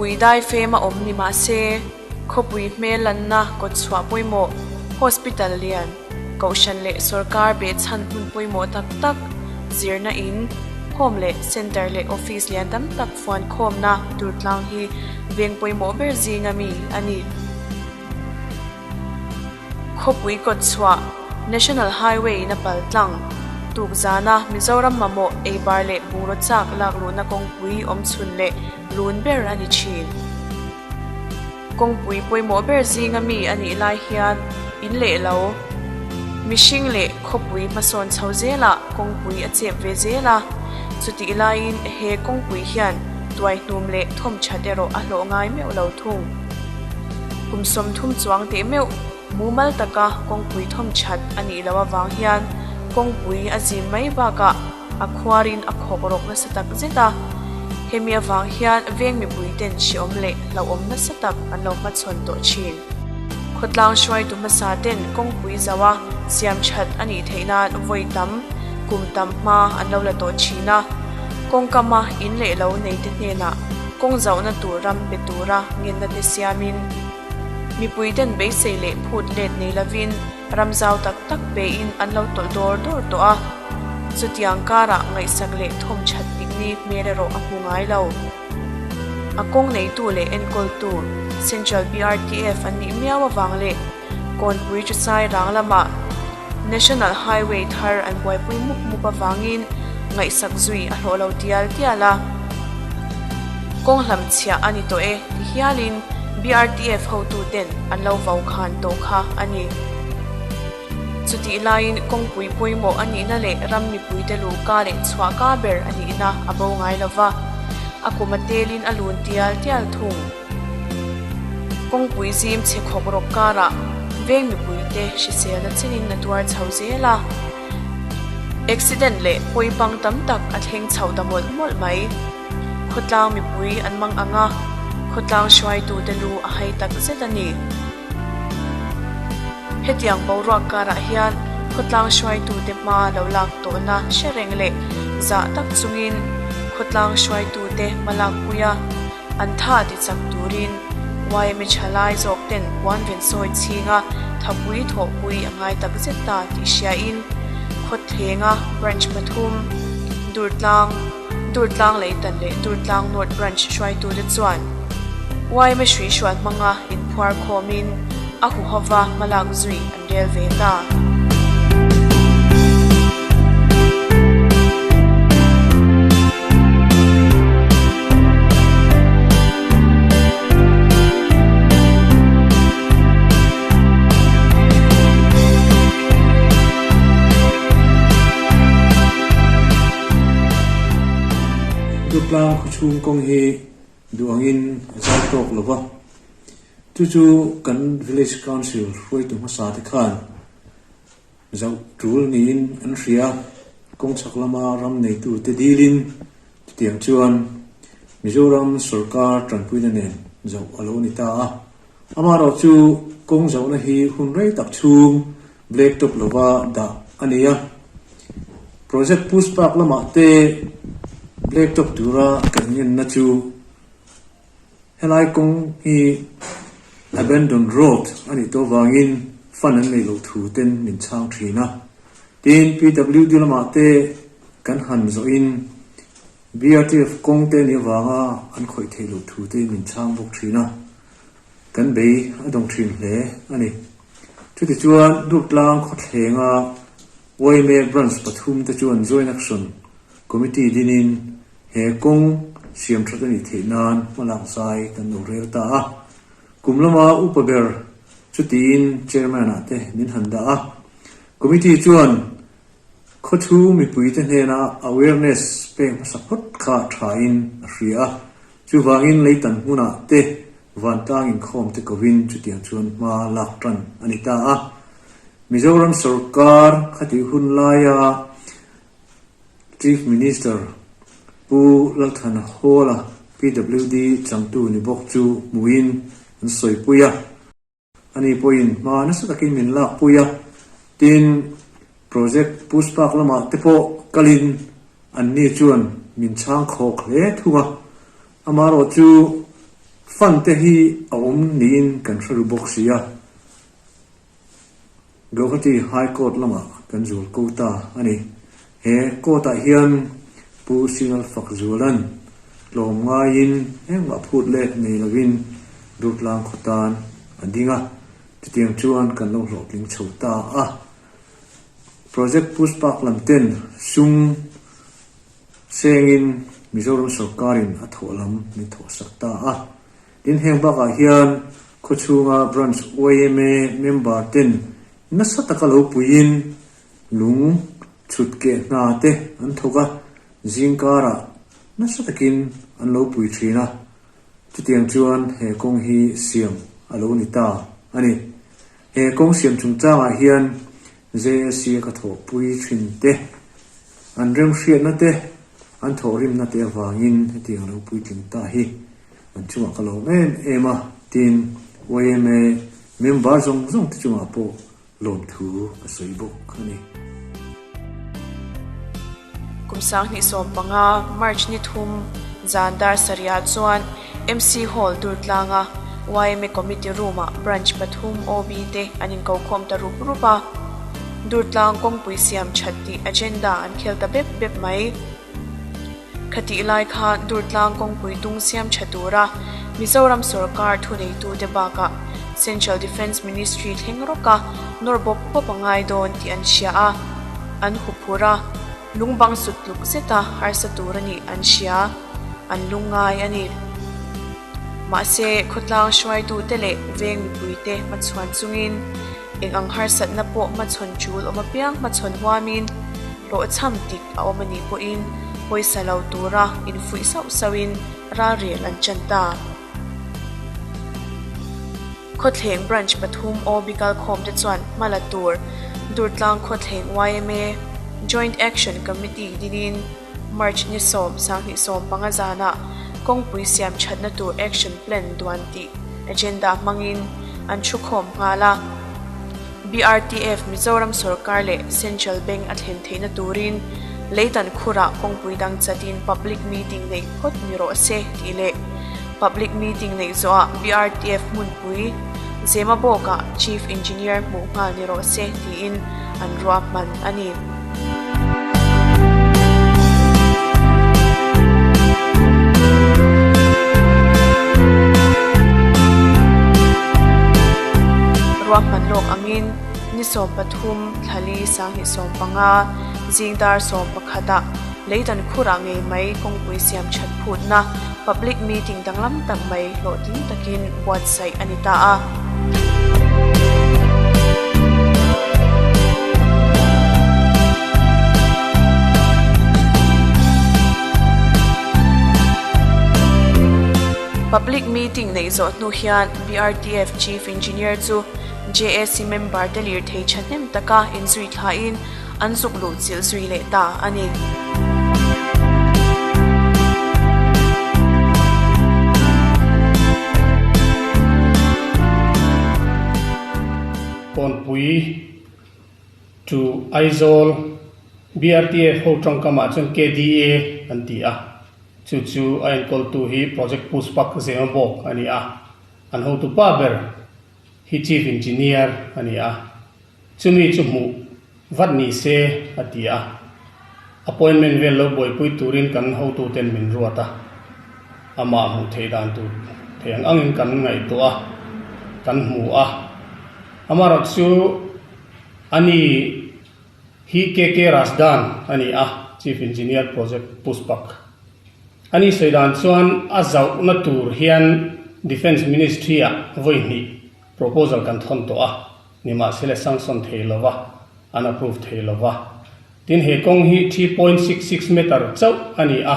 Khawpui daifem a awm ni mah se, khawpui hmel lanna kawtchhuah pawimawh, hospital lian, kohhran leh sorkar behchhan hmun pawimawh tak tak, zirna in, home leh centre leh office lian tam tak fuankhawmna Durtlang hi veng pawimawh ber zinga mi a ni. Khawpui kawtchhuah, National Highway in a pal tlang. Tuk zana Mizoram mamawh eibar leh bungraw chak lak luhna kawngpui awm chhun leh lun ber a ni thin. Kawngpui pawimawh ber zinga mi a nih lai hian in leh lo. Mihring leh khawpui hmasawn chho zelah kawngpui a chep ve zel a, chutih laiin he kawngpui hian tuaihnum leh thawmthat erawh a hlawh ngai meuh lo thung. Kum 30 chuang teh meuh mumal taka kawngpui thawmthat a nih loh avang hian kawngpui a zim mai bakah a khuarin a khawk rawk nasa tak zet a. Hemi avang hian veng mipui ten hreawm leh hlauhawm nasa tak an lo hmachhawn tawh thin. Khawtlang hruaitu hmasa ten kawngpui zauha siam that a nih theih nan vawi tam, kum tam hma an lo la tawh thin a. Kawngkama in leh lo neite hnenah kawng zauhna tur ram pe tura ngenna te siamin mipui ten beisei leh phut let nei lovin ram zau tak tak pein an lo tawlh dawr dawr tawh a. Chutiang karah ngaihsak leh thawm that tikni hmel erawh a hmu ngai lo. A kawng neitu leh enkawltu Central BRTF an nih miau avang leh Kawnpui Chusai rang lamah National Highway thar an buaipui mup mup avangin ngaihsak zui a hlawh lo tial tial a. Kawng hlam chhiah a ni tawh e ti hialin BRTF hotuten an lo vau khan tawh kha a ni. Chutih laiin kawngpui pawimawh a nihna leh ram mipuite luhka leh chhuahka ber a nihna a bo ngai lo va, a kum a telin a lun tial tial thung. Kawngpui zim chhe khawk rawk karah veng mipuite hriselna chenin a tuar chho zel a, accident leh pawipang tam tak a thleng chho ta mawlh mawlh mai. Khawtlang mipui an mang ang a, khawtlang hruaitute lu a hai tak zet a ni. Hetiang boruak karah hian khawtlang hruaitute hma lo lak tawhna hre reng leh zah tak chungin khawtlang hruaitute hma lakpuia an tha ti chak turin yma thalai zawk ten puan ven sawi chhinga thapui thawhpui a ngai tak zet ta tih hriain khawthlenga branch pathum Durtlang Durtlang Leitan leh Durtlang North Branch hruaitute chuan yma hrui hrual hmanga inphuar khawmin a huhova hmalak zui an rel ve ta. Durtlang khawchhung kawng hi duh angin a zau tawk lo va, chu chu kan Village Council hruaitu hmasa te khan zauh tul niin an hria. Kawng chhak lama ram neitu te dilin chutiang chuan Mizoram sorkar tanpuina nen zauh a lo ni ta a. Amaherawh chu kawng zauhna hi hun rei tak chhung black top lova dah a ni a. Project Pushpak lamah te black top tura kan ngenna chu helai kawng hi abandoned road a nih tawh avangin fund an neih loh thu ten min chhang thin a. Tin, PWD lamah te kan han zawhin BRTF kawng te nih avanga an khawih theih loh thu te min chhang bawk thin a. Kan bei a dawng thin hle a ni. Chutichuan Durtlang khawthlenga yma Branch pathum te chuan Joint Action Committee dinin he kawng siam that a nih theih nan hmalak zai kan lo rel ta a. Kum lama upa ber chutiin Chairman ah te min han dah a. Committee chuan Khawchhung mipuite hnena awareness pek hmasa phawt kha thain a hria a, chuvangin leitan hmunah te vantlang inkhawm te kovin chutiang chuan hma lak tan a ni ta a. Mizoram sorkar khatih hun laia Chief Minister Pu Lalthana Hawla PWD changtu ni bawk chu hmuin an sawipui a. Ani pawhin hma nasa takin min lakpui a, tin, project Pushpak lamah te pawh kalin anni chuan min chhang khawk hle thung a. Amaherawhchu. Fund te hi a awm niin kan hre ru bawk si a. Guwahati High Court lamah kan zual ko ta a ni. He court-ah hian Pu Sinal Fakzuala'n tlawm ngaiin engmah phut let nei lovin Durtlang khaw tan a ding a, chutiang chuan kan lo hlawhtling chho ta a. Project Pushpak lam ten sum sengin Mizoram sawrkarin a thawh lam min thawhsak ta a. Tin, heng bakah hian khawchhunga Branch yma member ten nasa taka lo puiin lung chhut keh hna te an thawk a, zingkarah nasa takin an lo pui thin a, chutiang chuan he kawng hi siam a lo ni ta a ni. He kawng siam chungchangah hian JSC a ka thawhpui thin te, an remhriatna te, an thawhrimna te avangin hetiang a lo puitling ta hi an chungah ka lawm em em a, tin yma member zawng zawng te chungah pawh lawmthu ka sawi bawk a ni. Kum 2015 March ni thum zan dar sarihah chuan MC Hall Durtlanga yma Committee Room-ah Branch pathum OB te an inkokhawm ta rup rup a. Durtlang kawngpui siam that tih agenda an khel ta bep bep mai. Khatih lai khan Durtlang kawngpui dung siam tha tura Mizoram sawrkar thuneitute bakah Central Defence Ministry thleng rawka nawr bawp bawp a ngai dawn tih an hria a, an huphurh a, lungbang sut tluk zeta harsa tur a nih an hria, an lungngai a ni. Mahse, khawtlang hruaitute leh veng mipuite hmachhuan chungin eng ang harsatna pawh hmachhawn tul awm apiang hmachhawn huamin hlawhchham tik a awm a nih pawhin pawisa lo tura infuih sauh sauhin ralrel an chan ta. Khawthleng Branch pathum OB kalkhawm te chuan hma la tur Durtlang Khawthleng yma Joint Action Committee dinin March ni 10, 2015 zanah kawngpui siam thatna tur Action Plan duan tih agenda hmangin an thukhawm nghal a. BRTF Mizoram sawrkar leh Central Bank a thlen theihna turin leitan khurah kawngpui dang chatin public meeting neih phawt ni rawh se tih leh public meeting neih zawhah BRTF hmunpui Zemabawkah Chief Engineer hmuh nghal ni rawh se tiin an ruahman a ni. Ruahman lawk angin ni 13 thlali 2015 zing dar 11 ah leidan khurah ngei mai kawngpui siam that phutna public meeting danglam tak mai hlawhtling takin buatsaih a ni ta a. Public meeting neih zawh hnu hian BRTF Chief Engineer chu JAC member te lirthei thahnem taka inzui thlain an zuk luh chilh zui leh ta a ni. Kawnpui to Aizawl BRTF ho tawngkamah chuan KDA an ti a, chu chu a enkawltu hi Project Pushpak Zemabawk a ni a, an hotupa ber hi Chief Engineer a ni a. Chumi chu hmuh vat ni se a ti a, appointment vel lo buaipui turin kan hotuten min ruat a, amah hmuh theih dan tur thei ang angin kan ngaihtuah a, kan hmu a. Amaherawh chu ani hi KK Razdan a ni a, Chief Engineer Project Pushpak. Ani sawi dan chuan a zauhna tur hian Defence Ministry-ah vawi hnih proposal kan thawn tawh a. Nimahsela sanction thei lo va, an approve thei lo va. Tin, he kawng hi 3.66 meter chauh a ni a,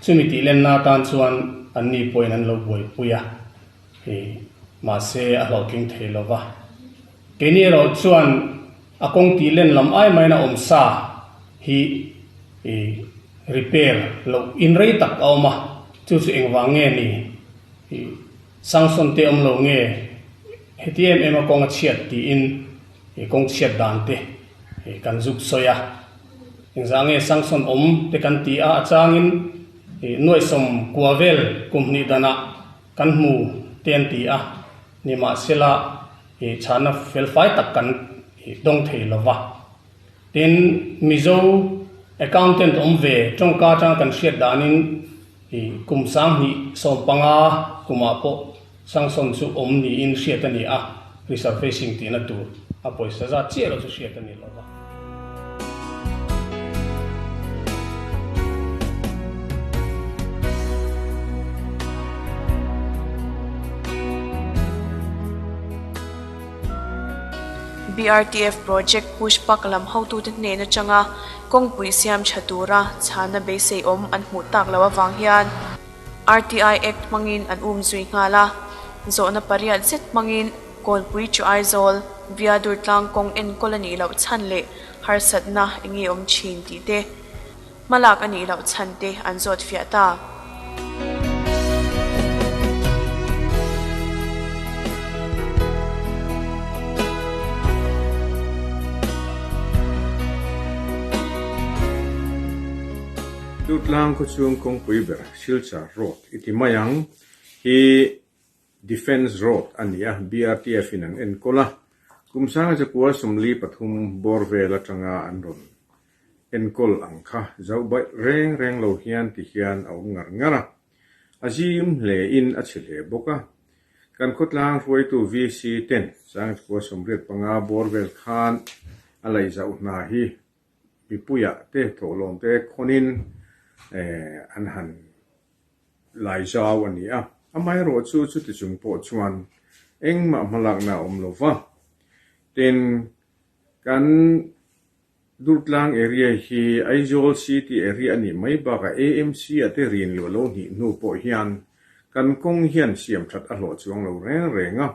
chumi tih lenna atan chuan anni pawhin an lo buaipui a, hei mahse a hlawhtling thei lo va. Keini erawh chuan a kawng tih len lam ai maiin a awm sa hi repair loh in rei tak a awm a, chu chu engvang nge ni? Sanction te awm lo nge heti em em a kawng a chhiat tiin i kawng chhiat dan te kan zuk sawi a. Engzah nge sanction awm te kan ti a, a changin i nuaihsawm kua vel kum hnih danah Kan hmu te an ti a, nimahsela chhana felfai tak kan dawng thei lo va. Tin, Mizo accountant awm ve tawngka atanga kan hriat danin kum 2015 kumah pawh sanction chu awm niin hriat a ni a, resurfacing tihna tur a pawisa zat chiah loh chu hriat a ni lo va. BRTF Project Pushpak lam hotute hnen atanga kawngpui siam tha tura chhana beisei awm an hmuh tak loh avang hian RTI Act hmangin an um zui nghal a, zawhna pariat zet hmangin Kawnpui chu Aizawl via Durtlang kawng enkawl a nih loh chhan leh harsatna eng nge awm thin tih te, hmalak a nih loh chhan te an zawt fiah ta. Durtlang khawchhung kawngpui ber Silchar Road i ti mai ang hi Defence Road a ni a, BRTF in an enkawl a, kum sanga chakua 43 bawr vel atanga an rawn enkawl ang kha zauh baih reng reng lo hian ti hian a awm ngar ngar a, a zim hle in a chhe hle bawk a. Kan khawtlang hruaitu VC ten sanga chakua 85 bawr vel khan a laih zauh hna hi mipuiah te thawhlawm te khawnin an han lai zau a ni a, amaherawh chu chuti chung pawh chuan engmah hmalakna a awm lo va. Tin, kan Durtlang area hi Aizawl City area a nih mai bakah AMC a te rin luah lo hnih hnu pawh hian kan kawng hian siam that a hlawh chuang lo reng reng a.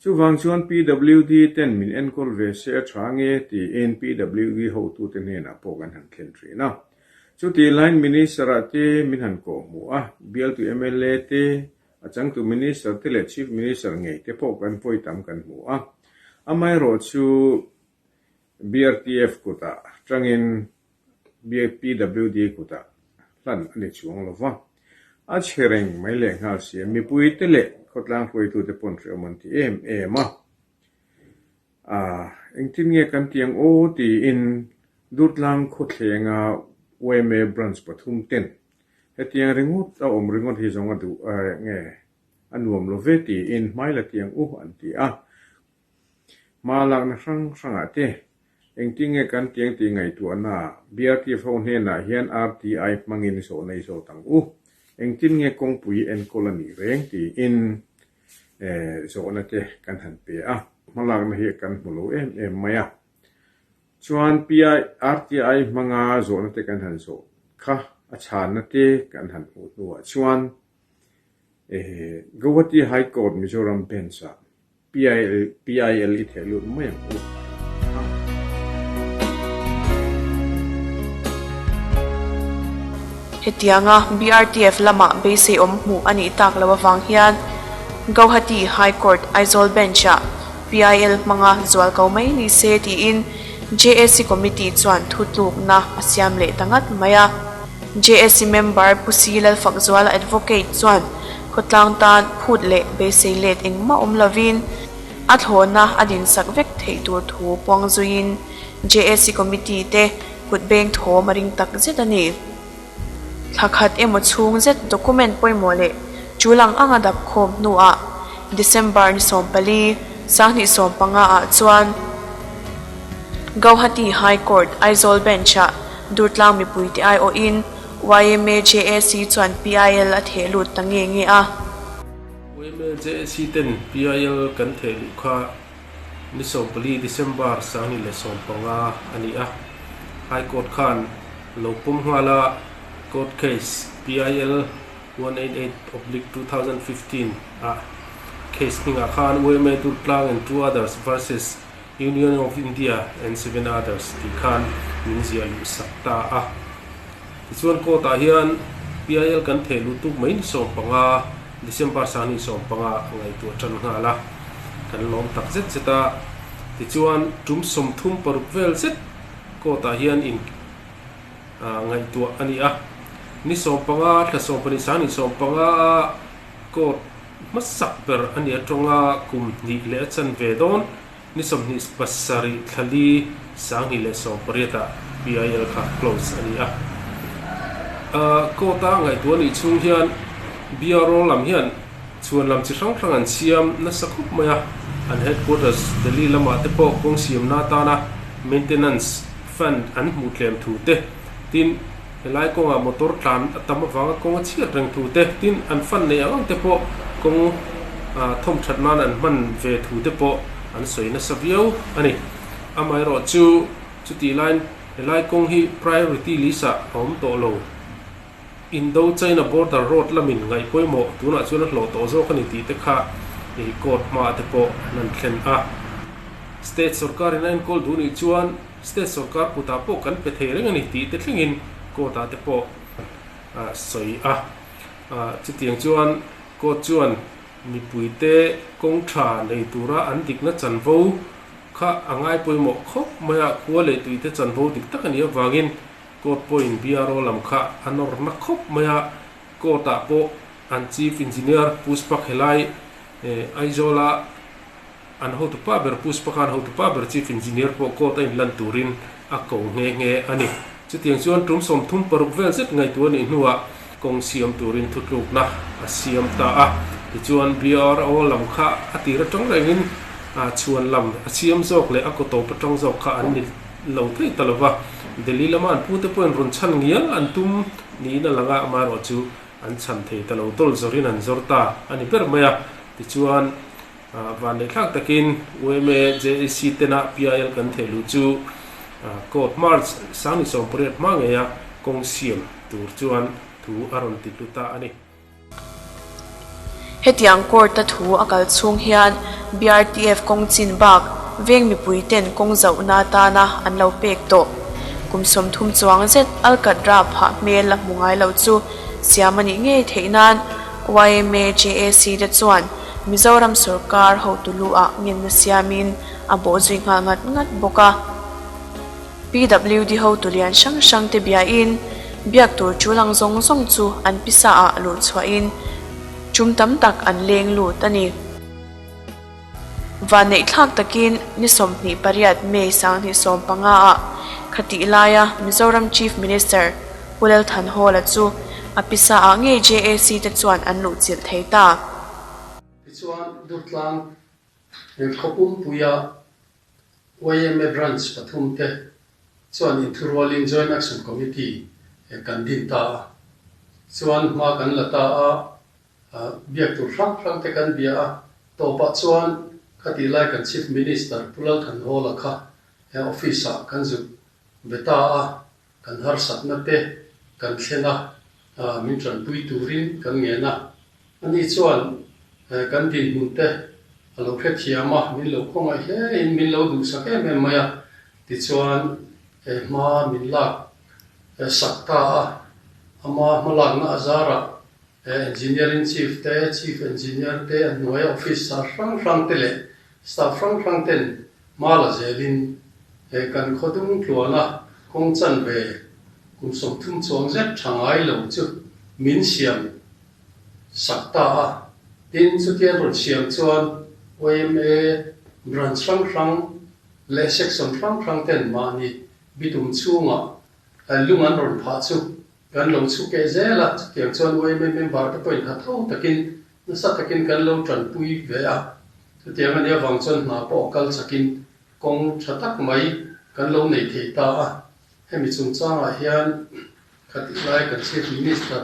Chuvang chuan PWD ten min enkawl ve se a tha nge tiin PWD hotute hnenah pawh kan han thlen thin a. Chutih laiin Minister ah te min han kawh hmuh a, bialtu mla te, a changtu Minister te leh Chief Minister ngei te pawh kan vawi tam kan hmu a. Amaherawh chu BRTF kutah tangin PWD kutah hlan a ni chuang lo va. A chhe reng mai leh nghal si a, mipui te leh khawtlang hruaitute pawn hrehawm an ti em em a. A, engtin nge kan ti ang aw tiin Durtlang khawthlenga yma branch pathum ten hetiang ringawt a awm ringawt hi zawng a duh nge a nuam lo ve tiin hmai la ti ang u an ti a. Hma lakna hrang hrangah te engtin nge kan ti ang tih ngaihtuahna ah BRTF ho hnenah hian RTI hmangin zawhna i zawt ang u. Engtin nge kawngpui enkawl a nih reng tiin zawhna te kan han pe a, hmalakna hi kan hmu lo em em mai a. Chuan RTI hmanga zawhna te kan han zawh kha a chhanna te kan han hmuh hnuah chuan Guwahati High Court Mizoram Bench-ah PIL i theh lut mai ang u. Hetianga BRTF lamah beisei awm hmuh a nih tak loh avang hian Gauhati High Court Aizawl Bench-ah PIL hmanga zual ko mai ni se tiin JAC Committee chuan thutlukna a siam leh ta ngat mai a. JAC member Pu Si Lalfakzuala Advocate chuan khawtlang tan phut leh beisei let engmah awm lovin a thlawhna a dinsak vek theih tur thu puang zuiin JAC Committee te kut beng thawm a ring tak zet a ni. Thla khat emaw chhung zet document pawimawh leh tul ang anga dap khawm hnuah December ni 14, 2015 ah chuan Gauhati High Court Aizawl Bench-ah Durtlang mipuite aiawhin yma JAC chuan PIL a theh lut ta nge nge a. Yma JAC ten PIL kan theh luh kha ni 14 December 2015 a ni a. High Court khan lo pawm nghal a, Court Case PIL 188/2015 ah case hmingah khan yma Durtlang and two others versus Union of India and seven others tih khan min ziah luh sak ta a. Tichuan court ah hian PIL kan theh luh tuk mai ni 15, December 2015 ngaihtuah tan nghal a, kan lawm tak zet zet a. Tichuan tum 36 vel zet court ah hian in ngaihtuah a ni a. Ni 15 thla 12 2015 a court. hmasak ber a nih atanga kum hnih leh a chanve dawn ni 27 thla li 2018 ah PIL kha close a ni a. Court a ngaihtuah nih chhung hian BRO lam hian chhuan lam chi hrang hrang an siam nasa khawp mai a, an headquarters Delhi lamah te pawh kawng siamna atana maintenance fund an hmuh tlem thu te, tin helai kawngah motor tlan a tam avanga kawng a chhiat reng thu te, tin an fund neih ang ang te pawh kawng thawm that nan an hman ve thu te pawh an sawi nasa viau a ni. Amaherawhchu chutih laiin helai kawng hi priority list ah a awm tawh lo. Indo China border road lamin ngaih pawimawh tunah chuan a hlawh tawh zawk a ni tih te kha i court hmaah te pawh an han thlen a. State sorkarin a enkawl duh nih chuan state sorkar kutah pawh kan pe thei reng a ni tih te thlengin court ah te pawh a sawi a. Chutiang chuan court chuan mipuite kawng tha nei tura an dikna chanvo kha a ngai pawimawh khawp mai a, khua leh tuite chanvo dik tak a nih avangin Court pawhin BRO lam kha a nawr na khawp mai a, Court ah pawh an Chief Engineer Pushpa Khelai Aizawl a an hotupa ber Pushpa khan hotupa ber Chief Engineer pawh Court a inlan turin a ko nghe nghe a ni. Chutiang chuan tum 36 vel zet ngaihtuah nih hnuah kawng siam turin thutlukna a siam ta a, tichuan BRO lam kha a tir atang rengin chhuan lam a siam zawk leh a kaw tawp atang zawk kha an ni lo thei ta lova, Delhi lama an pute pawhin rawn chhan ngial an tum niin a lang a, amaherawhchu an chhan thei ta lo, dawl zawrin an zawr ta a ni ber mai a. Tichuan, vanneihthlak takin UMA JAC tena PIL kan theih luh chu Court March 2018 hma ngeia kawng siam tur chuan thu a rawn ti hlu ta a ni. Hetiang court-a thu a kal chhung hian BRTF kawng chin bak veng mipui ten kawng zauhna atana an lo pek tawh. Kum 30 chuang zet Alkatra phah hmel la hmu ngai lo chu siam a nih ngei theih nan yma JAC te chuan Mizoram sorkar hotu lu ah ngenna siamin a bawhzui nghal ngat ngat bawk a. PWD hotu lian hrang hrang te biain biak tur tul ang zawng zawng chu an pisa ah luh chhuahin tum tam tak an leng lut a ni. Vanneih thlak takin ni 28 May 2015 ah khatih laia Mizoram Chief Minister Pu Lalthanhawla chu a pisa ah ngei JAC te chuan an luh chilh thei ta. Tichuan Durtlang khawpumpuia YMA Branch pathum te chuan inthurualin Joint Action Committee kan din ta a. Chuan hma kan la ta a, biak tur hrang hrang te kan bia a. Tawpah chuan khatih lai kan Chief Minister Pu Lalthanhawla kha he office ah kan zuk ve ta a, kan harsatna te kan thlen a, min tanpui turin kan ngen a. Ani chuan kan dinhmun te a lo hrethiam a, min lo khawngaih hle in min lo duhsak em em mai a, tichuan hma min lak sak ta a, ama hmalakna a zarah Engineering Chief te, Chief Engineer te, a hnuaia officer hrang hrang te leh staff hrang hrang ten hma la zelin kan khawdung tluana kawng chanve kum 30 chuang zet tha ngai lo chu min siam sak ta a, tin chutian rawn siam chuan YMA branch hrang hrang leh section hrang hrang ten mahni bitum chhungah lung an rawn phah chu kan lo chhu keh zel a, chutiang chuan YMA member te pawhin ha tho takin nasa takin kan lo tanpui ve a, chutiang a nih avang chuan hna pawh kal chakin kawng tha tak mai kan lo nei thei ta a, hemi chungchangah hian khatih lai kan Chief Minister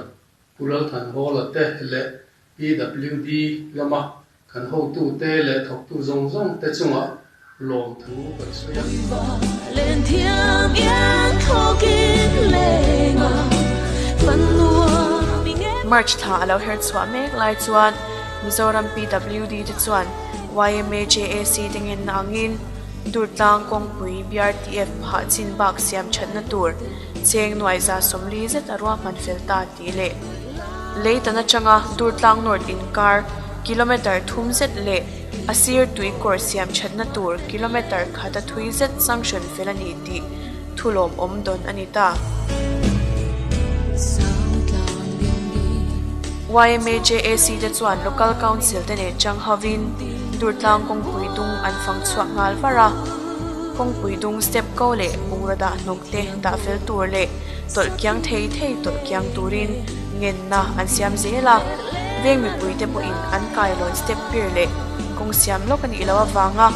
Pu Lalthanhawla te leh PWD lama kan hotute leh thawktu zawng zawng te chungah lawmthu kan sawi a. March thla a lo her chhuah mek lai chuan Mizoram PWD te chuan yma JAC te ngenna angin Durtlang kawngpui BRTF phah chin bak siam thatna tur Cheng nuai 140 zet a ruahman fel ta tih leh Leitan atanga Durtlang North inkar kilometre thum zet leh a sir tui kawr siam thatna tur kilometre khat a thui zet sanction fel a ni tih thu lawmawm dawn a ni ta. Yma JAC te chuan Local Council te nen chang hovin Durtlang kawngpui dung an fang chhuak nghal var a. Kawngpui dung step ko leh bungraw dah hnawk te dah fel tur leh tawlh kiang thei thei tawlh kiang turin ngenna an siam zel a. Veng mipui te pawhin an kailawn step pir leh kawng siam lawk a nih loh avanga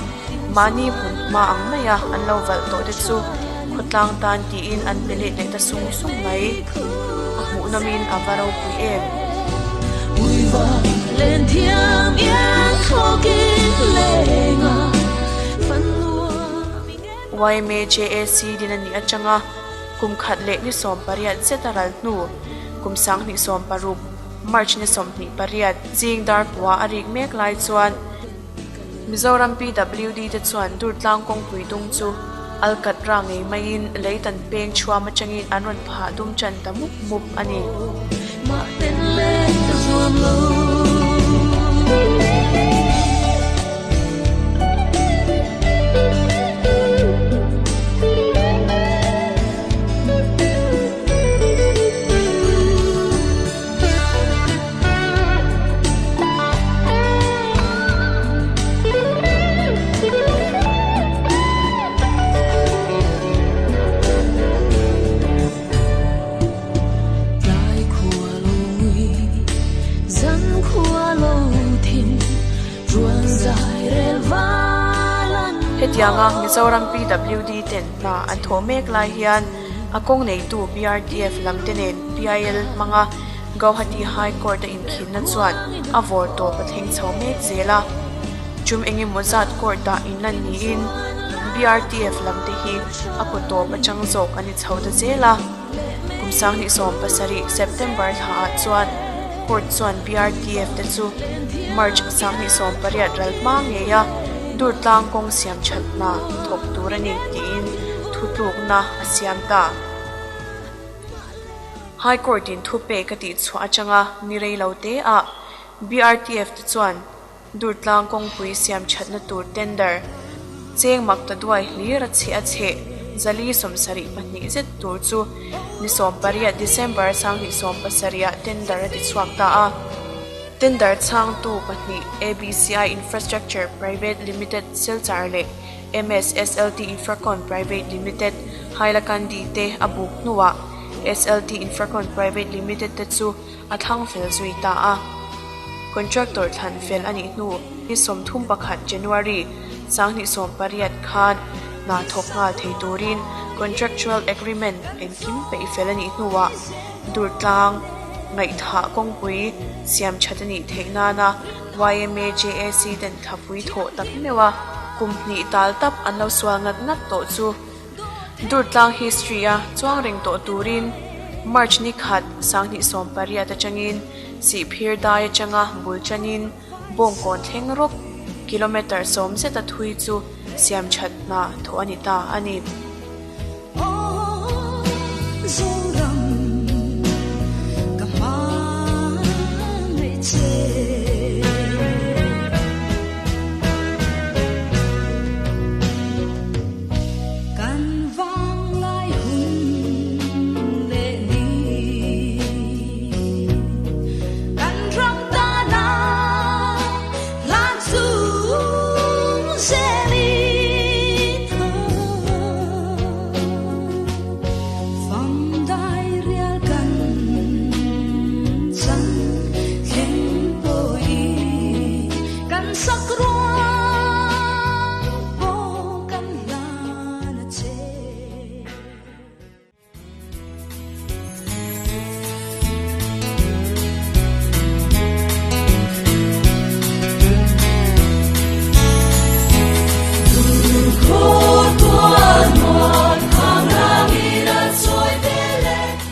mahni hmun hma ang maia an lo valh tawh te chu khawtlang tan tiin an pe let leh ta sung sung mai. A hmuhnawmin a va ropui em? Yma JAC din a nih atanga kum khat leh ni 18 zet a ral hnu kum 2016 March ni 28 zing dar kua a rik mek lai chuan Mizoram PWD te chuan Durtlang kawngpui dung chu Alkatra ngei maiin lei tan peng chhuam atangin an rawn phah dum tan ta mup mup a ni. Hetianga Mizoram PWD ten hna an thawh mek lai hian a kawng neitu BRTF lam te nen PIL hmanga Gauhati High Court a inkhinna chuan a vawr tawp a thleng chho mek zel a. Tum eng emaw zat court dah inlan niin BRTF lam te hi a kaw tawp atang zawk a ni chho ta zel a. Kum 2017 September thla ah chuan court chuan BRTF te chu March 2018 ral hma ngei a Durtlang kawng siam that hna thawk tur a ni tiin thutlukna a siam ta. High Court in thupek a tihchhuah atanga ni rei lo te ah BRTF te chuan Durtlang kawngpui siam thatna tur tender cheng mak ta duai hlir a chhe a chheh 472 zet tur chu ni 18 December 2017 ah tender a tichhuak ta a. Tender chhangtu pahnih ABCI Infrastructure Private Limited Silchar leh MSSLT Infracon Private Limited Hailakandi te a buk hnuah SLT Infracon Private Limited te chu a thlang fel zui ta a. Contractor thlan fel a nih hnu ni 31 January 2018 khan hna thawk nghal thei turin contractual agreement engkim peih fel a nih hnuah Durtlang ngaihthah kawngpui siam that a nih theih nana Yma JAC ten thlapui thawh tak meuh a, kum hnih tal tap an lo sual ngat ngat tawh chu Durtlang history a chuang reng tawh turin March ni khat 2018 atangin Sihphir dai atanga bul tanin Bawngkawn thleng rawk kilometre sawm zeta thui chu siam that hna thawh a ni ta a ni.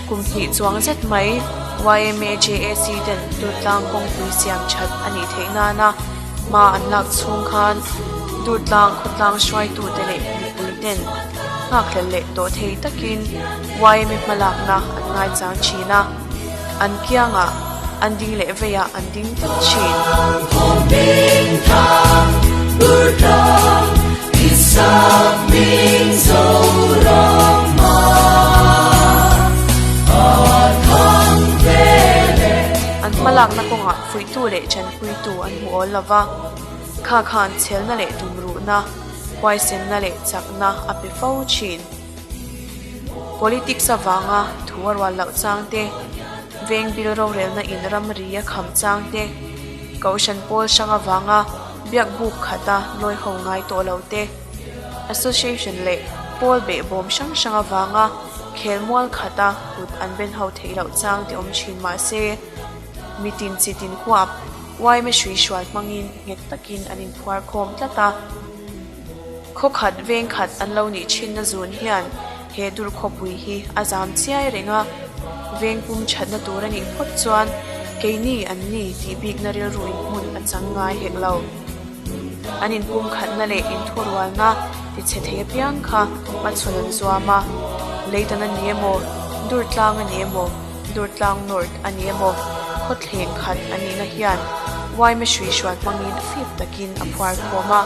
Kum hnih chuang zet mai yma JAC ten Durtlang kawngpui siam that a nih theih nana hma an lak chhung khan Durtlang khawtlang hruaitute leh mipui ten nghakhlel leh tawh thei takin yma hmalakna an ngaichang thin a, an kiangah an ding leh veiah an ding tlat thin. An hmalak. Hmalakna kawngah fuihtu leh chanpuitu an hmu awl lo va, kha khan chhelna leh tumruhna, huaisenna leh chakna a pe fo thin. Politics avanga thu a rual loh chang te, veng bil rorelna in ramri a kham chang te, kohhran pawl hrang avanga biak buk khata lawi ho ngai tawh lo te, association leh pawl behbawm hrang hrang avanga khelmual khata kut an ben ho theih loh chang te awm thin mah se, mitin chitin huap yma hrui hrual hmangin nghet takin an inphuar khawm tlat a. Khaw khat veng khat an lo nih thinna zun hian he dur khawpui hi a zam chiai reng a, veng pum thatna tur a nih phawt chuan keini an ni tih bikna rilru in hmun a chang ngai hek lo. An inpum khatna leh inthurualna tichhe thei apiang kha hmachhawn an zuam a, Leitan a ni emaw, Durtlang a ni emaw, Durtlang North a ni emaw, khawthleng khat a nihna hian yma hruihrual hmangin fip takin a phuar khawm a.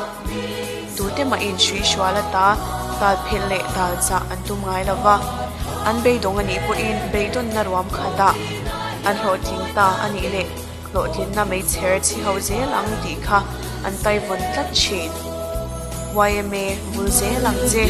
Tute mahin hruihrual ata tal phelh leh tal chah an tum ngai lo va, an beidawng a nih pawhin beidawnna ruam khatah an hlawhtling ta a nih leh hlawhtlinna meichher chhi ho zel ang tih kha an taivawn tlat thin. Yma vul zel ang che.